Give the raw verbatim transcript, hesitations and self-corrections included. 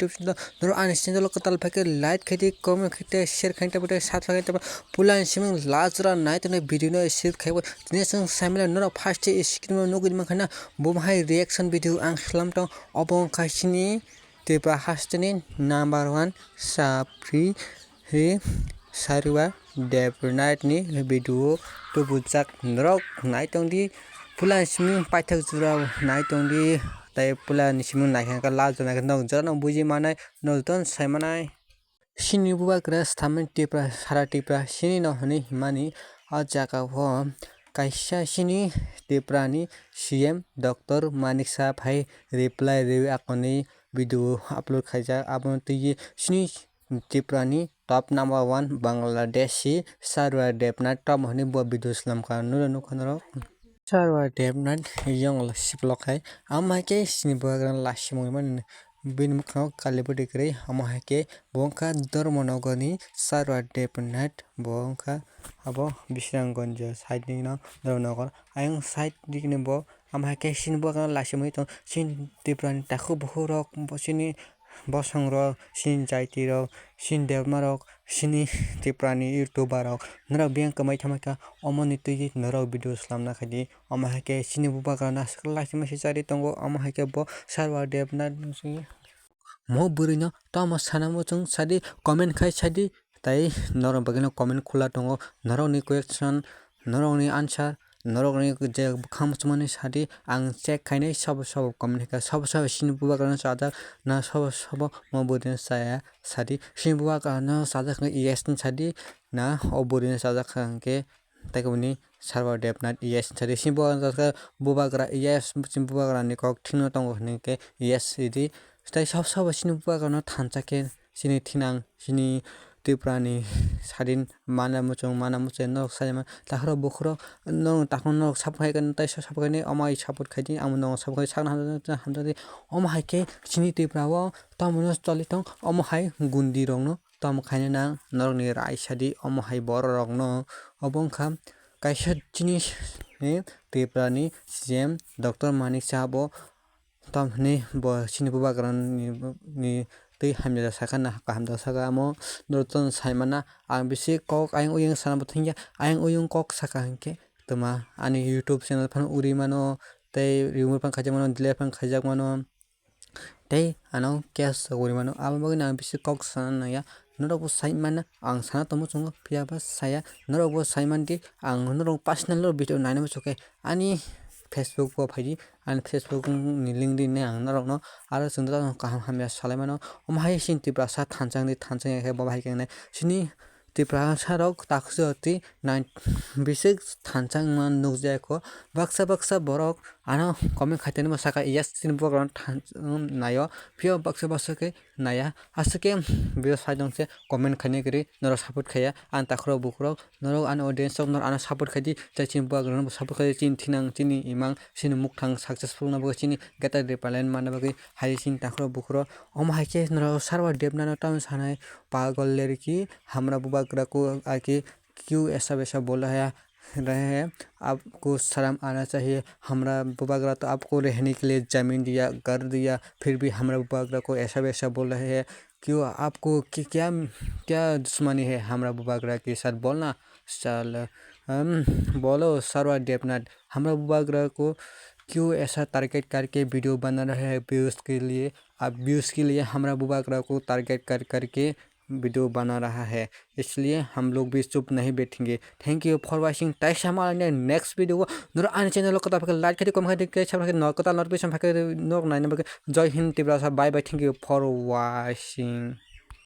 YouTube channel norok ani channel o kwtal phaikhe like khaidi, comment khaidi, share khaidi, tabuk subscribe khaidi, pulani simung last jora nai tongnai video no skip khaibo. Tini chwng saimano norok first screen o nugwi mankha na bo hai reaction video ang khwlam tong, obo wngkha chini Tripura hasteni number one sapri hi Sarwa Debnath ni video tubujak norok nai tongdi, pulani simung paithak jora nai tongdi, tai pulani simung naikha khe last jora naikha norok jorano buji manai, norok jotono sai manai. Chini bubagra Samin Tripura, sara Tripura chini no hinwi himani o jaga o kaisa chini Tripura ni C M Doctor Manik Saha hai reply rwi akonwi video upload khaijak, abono twiwi chini Tripura ni top number one Bangladeshi Sarwa Debnath tamo hinwi bo video swlamkha, nuro nukha norok. Sarwa Debnath yong siklok hai, amo hai khe chini bubagra lasimung mani bini mwkhang o kali bwtwi kwrwi, amo hai khe bo wngkha Dharmanagar ni Sarwa Debnath, bo wngkha abo Bisramganj side ni no Dharmanagar, ayang side ni bo, amo hai khe chini bubagra lasimung tong, chini Tripura ni takhuk bukhuk rok, bo chini bosong rok, chini jaiti rok, chini debma rok, chini Tripura ni YouTuber rok, norok biyang kwmai tongmai kha, omo ni twiwi norok video swlamna khaidi. Omo hai khe chini bubagra no aswk laisima se chari tongo, omo hai khe bo Sarwa Debnath no se mo bwrwi no tamo sana muchung sadi, comment khai sadi, tai norok bagwi no comment khula tongo, norok ni question, norok ni answer, norok ni je bwkha muchungmani sadi, ang check khainai sabo sabo comment kha, sabo sabo chini bubagra no chajak na, sabo sabo mo bwrwi no chaya sadi, chini bubagra no chajak wngkha yes ni sadi na, o bwrwi no chajak kha hwnkhe. Tei khe bini Sarwa Debnath yes hinwi sadi, chini bubagra, bubagra yes, chini bubagra ni kok thik no tongo hinwi khe yes ridi. Tei sabo sabo chini bubagra no thansa khe chini thinang, chini Tripura ni sadin mana muchung, mana muchung norok sai ma takhurok bukhurok norok takhuk norok sabo hai khe tei sabo khe omo hai support khai di, ang bo norok sabo khai sakno hamjak di. Omo hai khe chini Tripura o tamo no choli tong, omo hai gundi rok no tamo khaina nang norokni raisa di, omo hai borok rokno. Obo wngkha kaisa chini, eh, Tripura ni C M Doctor Manik Saha bo tamo hinwi bo chini bubagra ni, ni twi hamjak saka na kaham jak saka, amo norok jotono sai mana. Ang bisi kok ayang oyang sana bo thangya, ayang oyang kok saka hinkhe twma ani YouTube channel phano uri mano, tei remove phano khaijak mano, delete phano khaijak mano. Tei ano case rok uri mano, abo bagwi no ang bisi kok sana nangya. Norok bo sai mano, ang sana tongmo chungo, phiya ba saya. Norok bo sai man di, ang norok personal no video naina muchung khe ani Facebook o phai di, ani Facebook ni link rini ang norok no, aro chwng jotono kaham hamya salai mano. Omo hai chini Tiprasa thansa wngdi, thansa wngya khe bo bahai khe wngnai. Chini Tiprasa rok takhuk jotwi nine bisik thansa wngma nukjakgo. Baksa baksa borok ano comment khaitani bo saka, yes, chini bubagrano than-, naio. Phiya baksa baksa khe naiya. Aswk khe video sai tong se comment khaina kwrwi norok support khaiya. Ang takhurok bukhurok, norok ani audience rok norok ano support khaidi. Tei chini bubagrano bo support khaidi, chini thinang, chini imang, chini mukthang successful wngna bagwi, chini greater development manna bagwi hai chini takhurok bukhurok. Omo hai khe norok Sarwa Debnath no tamo sanai, pagol lerki, hamra bubagra ko aki, क्यों ऐसा वैसा बोल रहा है, रहे हैं? आपको शर्म आना चाहिए। हमरा बुबागरा तो आपको रहने के लिए ज़मीन दिया, घर दिया, फिर भी हमरा बुबागरा को ऐसा वैसा बोल रहे हैं। क्यों आपको कि-, क्या, क्या दुश्मनी है हमरा बुबागरा के साथ? बोलना। चल, हम, बोलो सरवा देवनाथ, हमरा बुबागरा को क्यों ऐसा टारगेट करके वीडियो बना रहे हैं व्यूज़ के लिए? आप व्यूज़ के लिए हमरा बुबागरा को टारगेट कर करके वीडियो बना रहा है, इसलिए हम लोग भी चुप नहीं बैठेंगे। Thank you for watching. Tei sama next video o norok ani channel o kwtal phai khe like khaidi, comment khaidi, khe subscribe khaidi, norok kwtal notification phai khe norok naina bagwi. Jai Hind Tiprasa, bye bye, thank you for watching.